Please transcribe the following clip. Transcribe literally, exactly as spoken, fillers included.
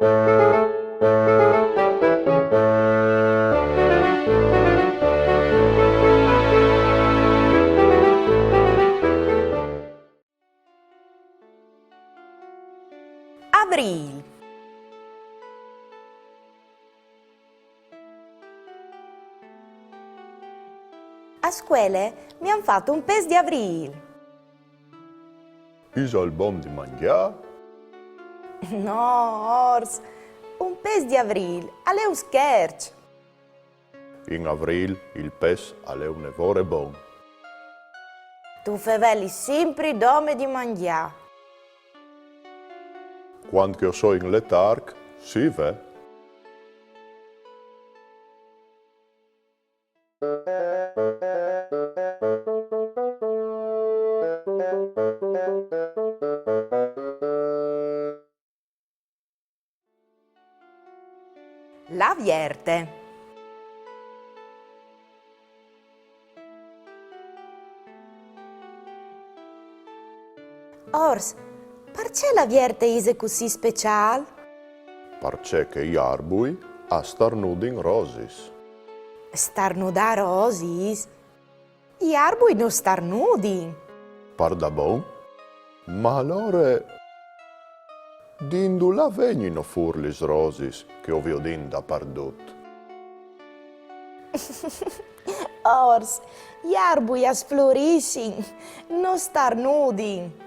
Avrîl. A scuele mi àn fat un pes di avrîl. Isal bon di mangjâ? No, Ors, un pes di avrîl al è un scherç. In avrîl il pes al è une vore bon. Tu fevelis simpri dome di mangjâ. Cuant che o soi in letarc, sì, ve. La Vierte. Ors, parcè la Vierte ise cussì speciâl? Parcè che i arbui a starnudin rosis. Starnudâ rosis? I arbui no starnudin. Pardabon? Ma alore di indulà vegnino fûr lis rosis che o viodìn dapardut? Ors, i arbui a sflurissin, no starnudin.